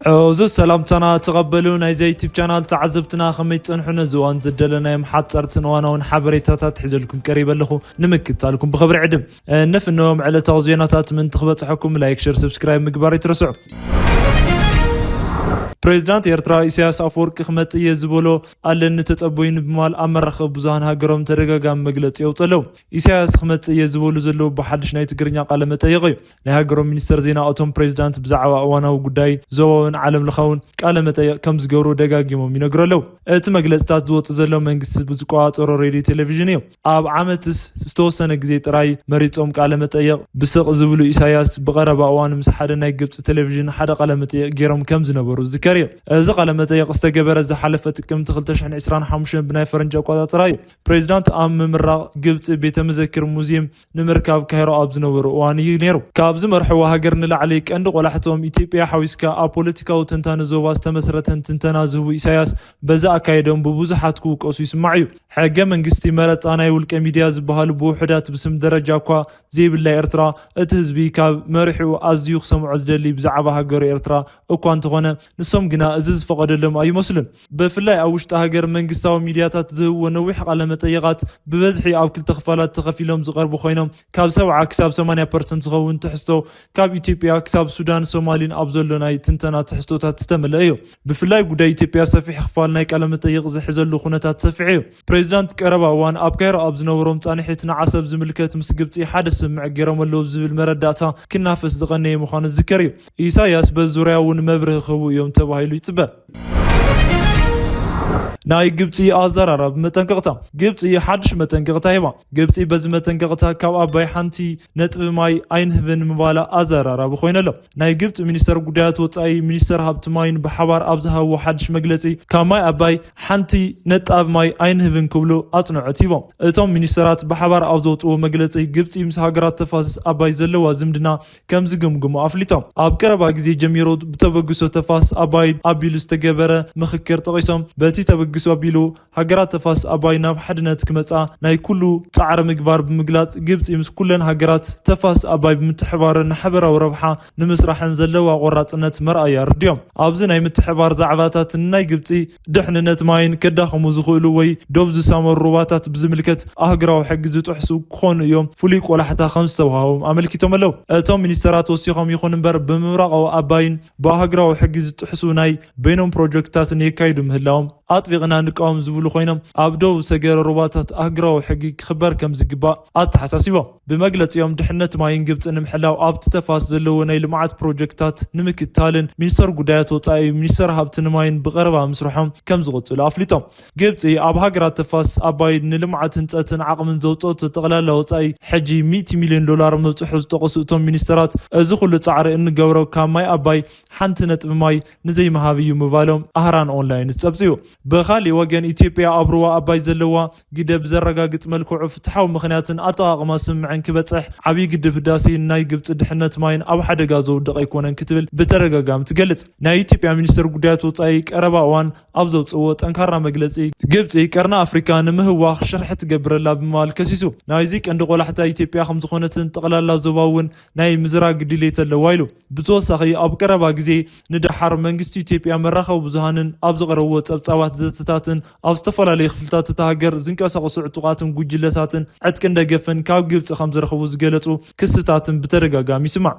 ሕዚ ሰላምታና ተቐበሉ። ናይዚ ዩቲብ ቻናል ተዓዘብትና ከመይ ትጸንሑ? ነዚ እዋን ዝደለናዮም ሓጸርትን እዋናውን ሓበሬታታት ሒዘልኩም ቀሪበ ኣለኹ። ንምክታልኩም ብኽብሪ ዕድም። እነፍንዎም ዕለታዊ ዜናታት ምእንቲ ክበጽሐኩም ላይክ፣ ሸር፣ ሰብስክራይብ ምግባር ኣይትረስዑ። ፕሬዚዳንት ኤርትራ ኢሳያስ ኣፈወርቂ ክመጽእ እየ ዝበሎ ኣለኒ ተጸበዩኒ ብምባል ኣብ መራኸቢ ብዙሃን ሃገሮም ተደጋጋሚ መግለጺ የውጽኡ ኣለዉ። ኢሳያስ ክመጽእ እየ ዝበሉ ዘለዉ ብሓድሽ ናይ ትግርኛ ቃለ መጠይቕ እዩ። ናይ ሃገሮም ሚኒስተር ዜና እቶም ፕሬዚዳንት ብዛዕባ እዋናዊ ጉዳይ ዞባውን ዓለም ለኻውን ቃለ መጠይቕ ከም ዝገብሩ ደጋጊሞም ይነግሩ ኣለዉ። እቲ መግለጽታት ዝወጽእ ዘሎ መንግስቲ ብዝቆጻጸሮ ሬድዮ ቴሌቪዥን እዩ። ኣብ ዓመትስ ዝተወሰነ ግዜ ጥራይ መሪጾም ቃለ መጠይቕ ብስቕ ዝብሉ ኢሳያስ ብቐረባ እዋን ምስ ሓደ ናይ ግብጺ ቴሌቪዥን ሓደ ቃለ መጠይቕ ገይሮም ከም ዝነበሩ ዝዝከር እዩ። እዚ ቃለ መጠይቕ ዝተገበረ ዝሓለፈ ጥቅምቲ ክልተ ሽሕን ዕስራን ሓሙሽተን ብናይ ፈረንጂ ኣቆጻጽራ እዩ። ፕሬዚዳንት ኣብ ምምራቕ ግብጺ ቤተ መዘክር ሙዚየም ንምርካብ ካይሮ ኣብ ዝነበሩ እዋን እዩ ነይሩ። ካብ ዝመርሕዎ ሃገር ንላዕሊ ቀንዲ ቆላሕቶም ኢትዮጵያ ሓዊስካ ኣብ ፖለቲካዊ ተንታኒ ዞባ ዝተመስረተን ትንተና ዝህቡ ኢሳያስ በዚ ኣካየዶም ብብዙሓት ክውቀሱ ይስማዕ እዩ። ሕገ መንግስቲ መረጻ ናይ ውልቀ ሚድያ ዝበሃሉ ብውሑዳት ብስም ደረጃ እኳ ዘይብላ ኤርትራ እቲ ህዝቢ ካብ መሪሕኡ ኣዝዩ ክሰምዖ ዝደሊ ብዛዕባ ሃገሩ ኤርትራ እኳ እንተኾነ ንሶም ግና እዚ ዝፈቐደሎም ኣይመስሉን። ብፍላይ ኣብ ውሽጢ ሃገር መንግስታዊ ሚድያታት ዝህብዎ ነዊሕ ቃለ መጠይቓት ብበዝሒ ኣብ ክልተ ክፋላት ተኸፊሎም ዝቐርቡ ኮይኖም ካብ ሰብዓ ክሳብ ሰማንያ ፐርሰንት ዝኸውን ትሕዝቶ ካብ ኢትዮጵያ ክሳብ ሱዳን ሶማሊን ኣብ ዘሎ ናይ ትንተና ትሕዝቶታት ዝተመልአ እዩ። ብፍላይ ጉዳይ ኢትዮጵያ ሰፊሕ ክፋል ናይ ቃለ መጠይቕ ዝሕዘሉ ኩነታት ሰፊሕ እዩ። ፕሬዚዳንት ቀረባ እዋን ኣብ ካይሮ ኣብ ዝነበሮም ጻንሒት ንዓሰብ ዝምልከት ምስ ግብጺ ሓደ ስምምዕ ገይሮም ኣለዉ ዝብል መረዳእታ ክናፈስ ዝቐነየ ምዃኑ ዝዝከር እዩ። ኢሳያስ በዚ ዙርያ እውን መብርሂ ክህቡ እዮም ተባሂሉ ይጽበ። ናይ ግብጺ ኣዘራራቢ መጠንቀቕታ። ግብጺ ሓድሽ መጠንቀቕታ ሂባ። ግብጺ በዚ መጠንቀቕታ ካብ ኣባይ ሓንቲ ነጥቢ ማይ ኣይንህብን ምባላ ኣዘራራቢ ኮይነሎ። ናይ ግብጺ ሚኒስተር ጉዳያት ወጻኢ ሚኒስተር ሃብቲ ማይን ብሓባር ኣብ ዝሃብዎ ሓድሽ መግለጺ ካብ ማይ ኣባይ ሓንቲ ነጣብ ማይ ኣይንህብን ክብሉ ኣጽንዖት ሂቦም። እቶም ሚኒስተራት ብሓባር ኣብ ዘውጽእዎ መግለጺ ግብጺ ምስ ሃገራት ተፋሰስ ኣባይ ዘለዋ ዝምድና ከም ዝግምግሙ ኣፍሊጦም። ኣብ ቀረባ ግዜ ጀሚሩ ብተበግሶ ተፋሰስ ኣባይ ኣቢሉ ዝተገበረ ምኽክር ጠቒሶም በቲ ተበግሶ ኣቢሉ ሃገራት ተፋሰስ ኣባይ ናብ ሓድነት ክመጻ ናይ ኩሉ ጻዕሪ ምግባር ብምግላጽ ግብጺ ምስ ኩለን ሃገራት ተፋሰስ ኣባይ ብምትሕባርን ንሓበራዊ ረብሓ ንምስራሕን ዘለዋ ቆራጽነት መርኣያ ኣረዲኦም። ኣብዚ ናይ ምትሕባር ዛዕባታት ንናይ ግብጺ ድሕንነት ማይን ከዳኽሙ ዝኽእሉ ወይ ዶብ ዝሳመሩ ሩባታት ብዝምልከት ኣህግራዊ ሕጊ ዝጥሕሱ ክኾኑ እዮም ፍሉይ ቆላሕታ ከም ዝተዋሃቦም ኣመልኪቶም ኣለዉ። እቶም ሚኒስተራት ወሲኾም ይኹን እምበር ብምብራቓዊ ኣባይን ብኣህግራዊ ሕጊ ዝጥሕሱ ናይ በይኖም ፕሮጀክትታትን የካይዱ ምህላዎም ኣጥቢቕና ንቃወም ዝብሉ ኮይኖም ኣብ ደቡብ ሰገረ ሩባታት ኣህግራዊ ሕጊ ክኽበር ከም ዝግባእ ኣተሓሳሲቦም። ብመግለጺኦም ድሕነት ማይን ግብጺ ንምሕላው ኣብቲ ተፋስ ዘለዎ ናይ ልምዓት ፕሮጀክትታት ንምክትታልን ሚኒስተር ጉዳያት ወጻኢ ሚኒስተር ሃብትን ማይን ብቐረባ ምስርሖም ከም ዝቕጽሉ ኣፍሊጦም። ግብጺ ኣብ ሃገራት ተፋስ ኣባይ ንልምዓት ህንጸትን ዓቕምን ዘውጸቱ ጠቕላላ ወጻኢ ሕጂ ሚእቲ ሚልዮን ዶላር ምብጽሑ ዝጠቐሱ እቶም ሚኒስተራት እዚ ኩሉ ጻዕሪ እንገብሮ ካብ ማይ ኣባይ ሓንቲ ነጥቢ ማይ ንዘይምሃብ እዩ ምባሎም ኣህራን ኦንላይን ጸብጺቡ። ብኻሊእ ወገን ኢትዮጵያ ኣብ ሩባ ኣባይ ዘለዋ ግደ ብዘረጋግጽ መልክዑ ፍትሓዊ ምኽንያትን ኣጠቓቕማ ስምምዕን ክበጽሕ ዓብዪ ግድብ ህዳሴ ናይ ግብጺ ድሕነት ማይን ኣብ ሓደጋ ዘውድቕ ኣይኮነን ክትብል ብተደጋጋሚ ትገልጽ። ናይ ኢትዮጵያ ሚኒስትር ጉዳያት ወጻኢ ቀረባ እዋን ኣብ ዘውጽእዎ ጠንካራ መግለጺ ግብጺ ቀርኒ ኣፍሪካ ንምህዋኽ ሽርሒ ትገብረላ ብምባል ከሲሱ። ናይዚ ቀንዲ ቆላሕታ ኢትዮጵያ ከም ዝኾነትን ጠቕላላ ዞባ እውን ናይ ምዝራግ ድሌት ኣለዋ ኢሉ። ብተወሳኺ ኣብ ቀረባ ግዜ ንደሓር መንግስቲ ኢትዮጵያ መራኸቢ ብዙሃንን ኣብ ዘቕረብዎ ጸብጻባት ዘተታትን ኣብ ዝተፈላለዩ ክፍልታት እታ ሃገር ዝንቀሳቐሱ ዕጡቓትን ጉጅለታትን ዕጥቅን ደገፍን ካብ ግብጺ ከም ዝረኽቡ ዝገለጹ ክስታትን ብተደጋጋሚ ይስማዕ።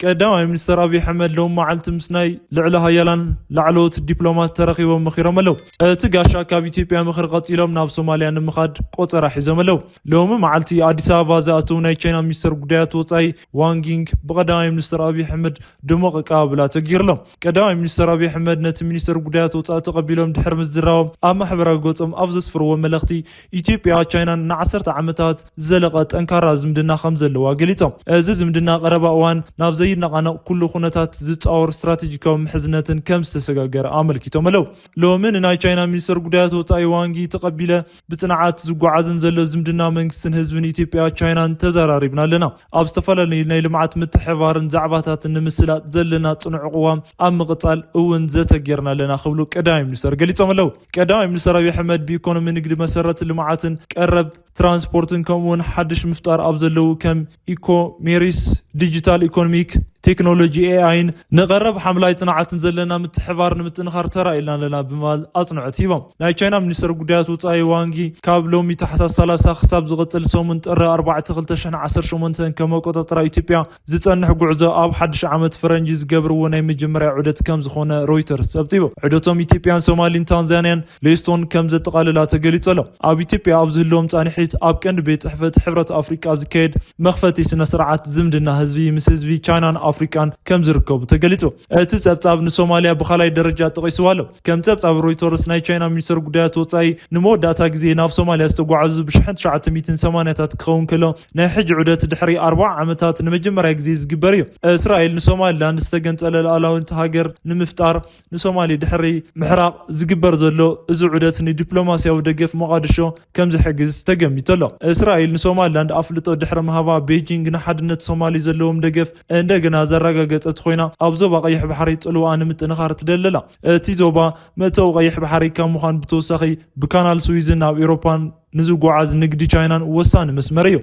ቀዳማይ ሚኒስተር ኣብይ ኣሕመድ ሎሚ መዓልቲ ምስ ናይ ልዕሊ ሃያላን ላዕለዎት ዲፕሎማት ተረኺቦም መኺሮም ኣለዉ። እቲ ጋሻ ካብ ኢትዮጵያ ምኽሪ ቀጺሎም ናብ ሶማልያ ንምኻድ ቆጸራ ሒዞም ኣለዉ። ሎሚ መዓልቲ ኣዲስ ኣበባ ዝኣተዉ ናይ ቻይና ሚኒስተር ጉዳያት ወጻኢ ዋንጊንግ ብቀዳማይ ሚኒስተር ኣብይ ኣሕመድ ድሙቕ ኣቀባብላ ተገይርሎም። ቀዳማይ ሚኒስተር ኣብይ ኣሕመድ ነቲ ሚኒስተር ጉዳያት ወጻኢ ተቐቢሎም ድሕሪ ምዝራቦም ኣብ ማሕበራዊ ገጾም ኣብ ዘስፍርዎ መልእኽቲ ኢትዮጵያ ቻይናን ንዓሰርተ ዓመታት ዝዘለቐ ጠንካራ ዝምድና ከም ዘለዋ ገሊጾም። እዚ ዝምድና ቀረባ እዋን ናብ ዘይነቓነቕ ኩሉ ኩነታት ዝጻወር ስትራቴጂካዊ ምሕዝነትን ከም ዝተሰጋገረ ኣመልኪቶም ኣለዉ። ሎሚ ንናይ ቻይና ሚኒስተር ጉዳያት ወጻኢ ዋንጊ ተቐቢለ ብጽንዓት ዝጓዓዝን ዘሎ ዝምድና መንግስትን ህዝብን ኢትዮጵያ ቻይናን ተዘራሪብና ኣለና። ኣብ ዝተፈላለዩ ናይ ልምዓት ምትሕባርን ዛዕባታትን ንምስላጥ ዘለና ጽኑዕ ቅዋም ኣብ ምቕጻል እውን ዘተ ጌርና ኣለና ክብሉ ቀዳማይ ሚኒስተር ገሊጾም ኣለዉ። ቀዳማይ ሚኒስተር ኣብይ ኣሕመድ ብኢኮኖሚ ንግዲ መሰረት ልምዓትን ቀረብ ትራንስፖርትን ከምኡውን ሓድሽ ምፍጣር ኣብ ዘለዉ ከም ኢኮሜሪስ ዲጂታል ኢኮኖሚክ ቴክኖሎጂ ኤኣይን ንቐረብ ሓምላይ ጽንዓትን ዘለና ምትሕባር ንምጥንኻር ተራኢልና ኣለና ብምባል ኣጽንዖት ሂቦም። ናይ ቻይና ሚኒስትር ጉዳያት ወጻኢ ዋንጊ ካብ ሎሚ ታሕሳስ ሰላሳ ክሳብ ዝቕጽል ሰሙን ጥሪ ኣርባዕተ ክልተ ሽሕን ዓሰርተ ሸሞንተን ከም ኣቆጻጽራ ኢትዮጵያ ዝጸንሕ ጉዕዞ ኣብ ሓድሽ ዓመት ፈረንጂ ዝገብርዎ ናይ መጀመርያ ዑደት ከም ዝኾነ ሮይተርስ ጸብጺቡ። ዑደቶም ኢትዮጵያን ሶማሊን ታንዛንያን ሌስቶን ከም ዘጠቓልላ ተገሊጹ ኣሎ። ኣብ ኢትዮጵያ ኣብ ዝህልዎም ጻንሒት ኣብ ቀንዲ ቤት ጽሕፈት ሕብረት ኣፍሪቃ ዝካየድ መኽፈቲ ስነ ስርዓት ዝምድና ህዝቢ ምስ ህዝቢ ቻይናን ኣፍሪቃን ከም ዝርከቡ ተገሊጹ። እቲ ጸብጻብ ንሶማሊያ ብኻልኣይ ደረጃ ጠቒስዋ ኣሎ። ከም ጸብጻብ ሮይተርስ ናይ ቻይና ሚኒስትር ጉዳያት ወጻኢ ንመወዳእታ ግዜ ናብ ሶማሊያ ዝተጓዓዙ ብ ትሽዓተ ሚእትን ሰማንያታት ክኸውን ከሎ ናይ ሕጂ ዑደት ድሕሪ ኣርብዓ ዓመታት ንመጀመርያ ግዜ ዝግበር እዩ። እስራኤል ንሶማሊላንድ ዝተገንጸለ ሉዓላዊት ሃገር ንምፍጣር ንሶማሊ ድሕሪ ምሕራቕ ዝግበር ዘሎ እዚ ዑደት ንዲፕሎማስያዊ ደገፍ ሞቓድሾ ከም ዝሕግዝ ተገሚቱ ኣሎ። እስራኤል ንሶማሊላንድ ኣፍልጦ ድሕሪ ምሃባ ቤጂንግ ንሓድነት ሶማሊ ዘለዎም ደገፍ እንደገና ዘረጋገጸት ኮይና ኣብ ዞባ ቀይሕ ባሕሪ ጽልዋ ንምጥንኻር ትደለላ። እቲ ዞባ መእተዊ ቀይሕ ባሕሪ ካብ ምዃን ብተወሳኺ ብካናል ስዊዝን ናብ ኤውሮፓን ንዝጓዓዝ ንግዲ ቻይናን ወሳኒ መስመር እዩ።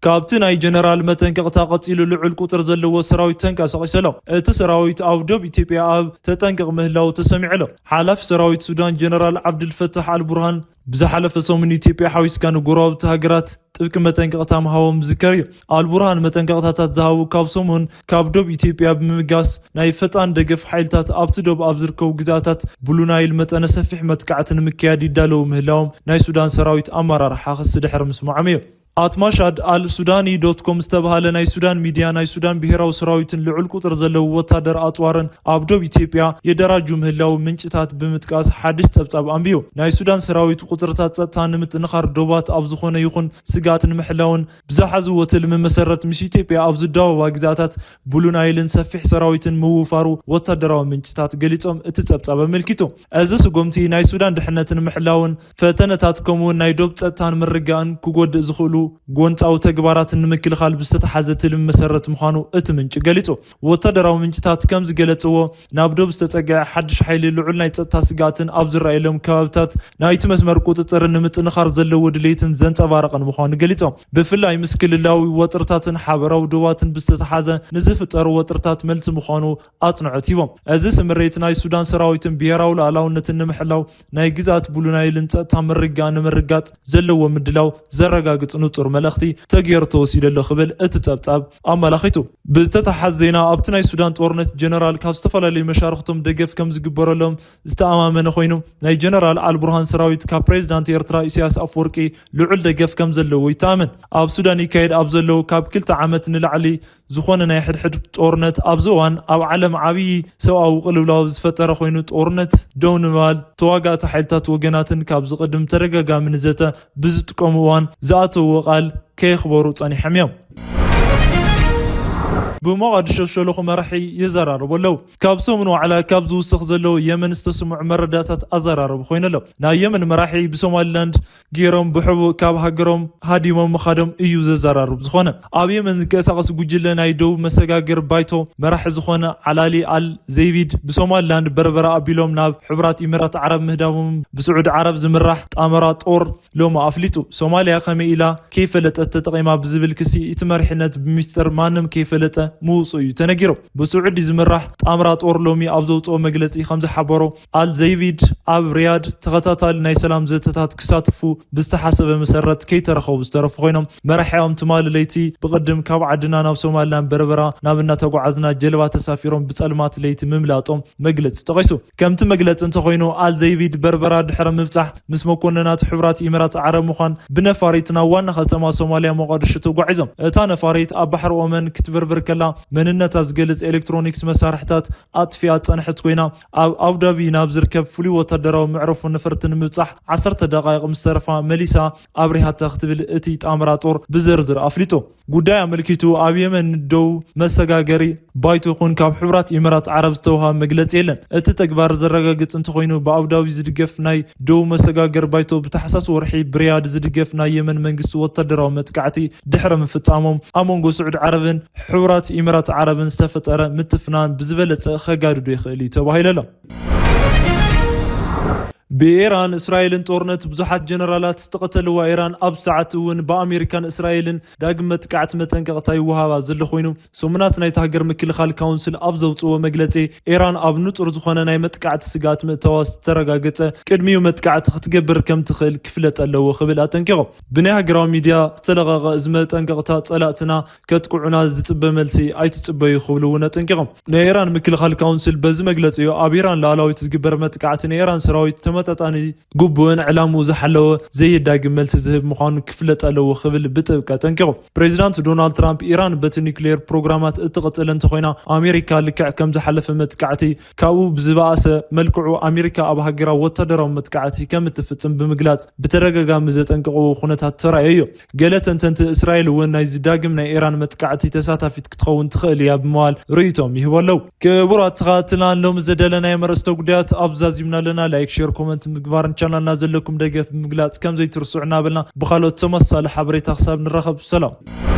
ካብቲ ናይ ጀነራል መጠንቀቕታ ቀጺሉ ልዑል ቁጽር ዘለዎ ሰራዊት ተንቀሳቒሱ ኣሎ። እቲ ሰራዊት ኣብ ዶብ ኢትዮጵያ ኣብ ተጠንቀቕ ምህላው ተሰሚዑ ኣሎ። ሓላፊ ሰራዊት ሱዳን ጀነራል ዓብድልፈታሕ ኣልቡርሃን ብዝሓለፈ ሰሙን ኢትዮጵያ ሓዊስካ ንጎረባብቲ ሃገራት ጥብቂ መጠንቀቕታ ምሃቦም ዝዝከር እዩ። ኣልቡርሃን መጠንቀቕታታት ዝሃቡ ካብ ሰሙን ካብ ዶብ ኢትዮጵያ ብምብጋስ ናይ ፈጣን ደገፍ ሓይልታት ኣብቲ ዶብ ኣብ ዝርከቡ ግዛታት ብሉ ናይል መጠነ ሰፊሕ መጥቃዕቲ ንምክያድ ይዳለዉ ምህላዎም ናይ ሱዳን ሰራዊት ኣመራርሓ ክሲ ድሕሪ ምስማዖም እዩ። ኣትማሻድ ኣል ሱዳኒ ዶት ኮም ዝተባህለ ናይ ሱዳን ሚድያ ናይ ሱዳን ብሄራዊ ሰራዊትን ልዑል ቁፅር ዘለዎ ወታደር ኣፅዋርን ኣብ ዶብ ኢትዮጵያ የደራጁ ምህላው ምንጭታት ብምጥቃስ ሓድሽ ፀብፃብ ኣንቢዩ። ናይ ሱዳን ሰራዊት ቁፅርታት ፀጥታ ንምጥንኻር ዶባት ኣብ ዝኾነ ይኹን ስጋት ንምሕላውን ብዝሓዝዎ ትልሚ መሰረት ምስ ኢትዮጵያ ኣብ ዝዳወባ ግዛታት ብሉ ናይልን ሰፊሕ ሰራዊትን ምውፋሩ ወታደራዊ ምንጭታት ገሊጾም እቲ ጸብጻብ ኣመልኪቱ። እዚ ስጉምቲ ናይ ሱዳን ድሕነት ንምሕላውን ፈተነታት ከምኡውን ናይ ዶብ ጸጥታን ምርጋእን ክጎድእ ዝኽእሉ ጎንጻዊ ተግባራትን ንምክልኻል ብዝተተሓዘ ትልሚ መሰረት ምዃኑ እቲ ምንጪ ገሊጹ። ወታደራዊ ምንጭታት ከም ዝገለጽዎ ናብ ዶብ ዝተጸግዐ ሓድሽ ሓይሊ ልዑል ናይ ጸጥታ ስግኣትን ኣብ ዝረኣየሎም ከባብታት ናይቲ መስመር ቁጽጽርን ንምጥንኻር ዘለዎ ድሌትን ዘንጸባረቐን ምዃኑ ገሊጾም። ብፍላይ ምስ ክልላዊ ወጥርታትን ሓበራዊ ዶባትን ብዝተተሓዘ ንዝፍጠሩ ወጥርታት መልሲ ምዃኑ ኣጽንዖት ሂቦም። እዚ ስምሬት ናይ ሱዳን ሰራዊትን ብሄራዊ ሉዓላውነትን ንምሕላው ናይ ግዝኣት ብሉ ናይልን ጸጥታ ምርግጋእ ንምርጋጽ ዘለዎ ምድላው ዘረጋግጽ ንጹር መልእኽቲ ተገይሩ ተወሲዱ ኣሎ ክብል እቲ ጸብጻብ ኣመላኺቱ። ብዝተተሓዘ ዜና ኣብቲ ናይ ሱዳን ጦርነት ጀነራል ካብ ዝተፈላለዩ መሻርኽቶም ደገፍ ከም ዝግበረሎም ዝተኣማመነ ኮይኑ ናይ ጀነራል ኣልቡርሃን ሰራዊት ካብ ፕሬዚዳንት ኤርትራ ኢሳያስ ኣፈወርቂ ልዑል ደገፍ ከም ዘለዎ ይተኣመን። ኣብ ሱዳን ይካየድ ኣብ ዘሎ ካብ ክልተ ዓመት ንላዕሊ ዝኾነ ናይ ሕድሕድ ጦርነት ኣብዚ እዋን ኣብ ዓለም ዓብዪ ሰብኣዊ ቅልውላው ዝፈጠረ ኮይኑ ጦርነት ደው ንምባል ተዋጋእቲ ሓይልታት ወገናትን ካብ ዝቕድም ተደጋጋሚ ንዘተ ብዝጥቀሙ እዋን ዝኣተውዎ ቃል ከየኽበሩ ጸኒሖም እዮም። ብሞቓድሾ ሸሎኹ መራሒ ይዘራረቡ ኣለዉ። ካብ ሰሙን ዋዕላ ካብ ዝውስኽ ዘለዉ የመን ዝተስምዑ መረዳታት ኣዘራረቡ ኮይኑ ኣሎ። ናይ የመን መራሒ ብሶማሊላንድ ገይሮም ብሕቡእ ካብ ሃገሮም ሃዲሞም ምኻዶም እዩ ዘዘራርብ ዝኾነ። ኣብ የመን ዝንቀሳቐስ ጉጅለ ናይ ደቡብ መሰጋገር ባይቶ መራሒ ዝኾነ ዓላሊ ኣል ዘይቪድ ብሶማሊላንድ በርበራ ኣቢሎም ናብ ሕቡራት ኢሚራት ዓረብ ምህዳሞም ብስዑድ ዓረብ ዝምራሕ ጣመራ ጦር ሎሚ ኣፍሊጡ። ሶማሊያ ከመይ ኢላ ከይፈለጠት ተጠቒማ ብዝብል ክሲ እቲ መሪሕነት ብሚስጥር ማንም ከይፈለጠ ምውፅኡ እዩ ተነጊሩ። ብስዑዲ ዝምራሕ ጣምራ ጦር ሎሚ ኣብ ዘውፅኦ መግለፂ ከም ዝሓበሮ ኣል ዘይቪድ ኣብ ሪያድ ተኸታታሊ ናይ ሰላም ዘተታት ክሳተፉ ብዝተሓሰበ መሰረት ከይተረኸቡ ዝተረፉ ኮይኖም መራሒኦም ትማሊ ለይቲ ብቕድም ካብ ዓድና ናብ ሶማሊላንድ በርበራ ናብ እናተጓዓዝና ጀልባ ተሳፊሮም ብፀልማት ለይቲ ምምላጦም መግለፂ ጠቒሱ። ከምቲ መግለፂ እንተኾይኑ ኣል ዘይቪድ በርበራ ድሕሪ ምብፃሕ ምስ መኮንናት ሕቡራት ኢሚራት ዓረብ ምዃን ብነፋሪት ናብ ዋና ከተማ ሶማሊያ ሞቓድሾ ተጓዒዞም። እታ ነፋሪት ኣብ ባሕሪ ኦመን ክትብርብር ከላ መንነታ ዝገልፅ ኤሌክትሮኒክስ መሳርሕታት ኣጥፊኣ ዝፀንሐት ኮይና ኣብ ኣቡዳቢ ናብ ዝርከብ ፍሉይ ወታደራዊ መዕረፎ ነፈርቲ ንምብፃሕ ዓሰርተ ደቃይቕ ምስ ተረፋ መሊሳ ኣብሪሃታ ክትብል እቲ ጣምራ ጦር ብዝርዝር ኣፍሊጡ። ጉዳይ ኣመልኪቱ ኣብ የመን ንደው መሰጋገሪ ባይቶ ይኹን ካብ ሕቡራት ኢመራት ዓረብ ዝተውሃበ መግለጺ የለን። እቲ ተግባር ዘረጋግጽ እንተኾይኑ ብኣቡዳቢ ዝድገፍ ናይ ደው መሰጋገሪ ባይቶ ብታሕሳስ ወርሒ ብሪያድ ዝድገፍ ናይ የመን መንግስቲ ወታደራዊ መጥቃዕቲ ድሕሪ ምፍጻሞም ኣብ መንጎ ስዑድ ዓረብን ሕቡራት ኢመራት ዓረብን ዝተፈጠረ ምትፍናን ብዝበለጸ ከጋድዶ ይኽእል እዩ ተባሂሉ ኣሎ። ብኢራን እስራኤልን ጦርነት ብዙሓት ጀነራላት ዝተቐተልዋ ኢራን፣ ኣብ ሰዓት እውን ብኣሜሪካን እስራኤልን ዳግም መጥቃዕቲ መጠንቀቕታ ይወሃባ ዘሎ ኮይኑ፣ ሰሙናት ናይቲ ሃገር ምክልኻል ካውንስል ኣብ ዘውፅዎ መግለፂ፣ ኢራን ኣብ ንጹር ዝኾነ ናይ መጥቃዕቲ ስግኣት ምእታዋ ዝተረጋገጸ ቅድሚኡ መጥቃዕቲ ክትገብር ከም ትኽእል ክፍለጥ ኣለዎ ክብል ኣጠንቂቑ። ብናይ ሃገራዊ ሚድያ ዝተለቐቐ እዚ መጠንቀቕታ፣ ጸላእትና ከጥቅዑና ዝጽበ መልሲ ኣይትጽበዩ ክብሉ እውን ኣጠንቂቖም። ናይ ኢራን ምክልኻል ካውንስል በዚ መግለጺኡ፣ ኣብ ኢራን ሉዓላዊት ዝግበር መጥቃዕቲ ንኢራን ሰራዊት ተመጣጣኒ፣ ግቡእን ዕላምኡ ዝሓለወ ዘይዳግም መልሲ ዝህብ ምዃኑ ክፍለጥ ኣለዎ ክብል ብጥብቂ ኣጠንቂቑ። ፕሬዚዳንት ዶናልድ ትራምፕ፣ ኢራን በቲ ኒውክሌር ፕሮግራማት እትቕጽል እንተኾይና፣ ኣሜሪካ ልክዕ ከም ዝሓለፈ መጥቃዕቲ ካብኡ ብዝበኣሰ መልክዑ ኣሜሪካ ኣብ ሃገራዊ ወታደራዊ መጥቃዕቲ ከም እትፍጽም ብምግላጽ ብተደጋጋሚ ዘጠንቀቕዎ ኩነታት ተራእዮ እዩ። ገለ ተንተንቲ፣ እስራኤል እውን ናይዚ ዳግም ናይ ኢራን መጥቃዕቲ ተሳታፊት ክትኸውን ትኽእል እያ ብምባል ርእይቶም ይህቡ ኣለዉ። ክቡራት ተኸታተልትና፣ ሎሚ ዘዳለናዮም ኣርእስተ ጉዳያት ኣብ ዛዚምና ኣለና። ላይክ፣ ሼር፣ ኮመንት ምግባርን ቻናልና ዘለኩም ደገፍ ብምግላጽ ከም ዘይትርስዑ እናበልና፣ ብኻልኦት ተመሳሳሊ ሓበሬታ ክሳብ ንራኸብ፣ ሰላም።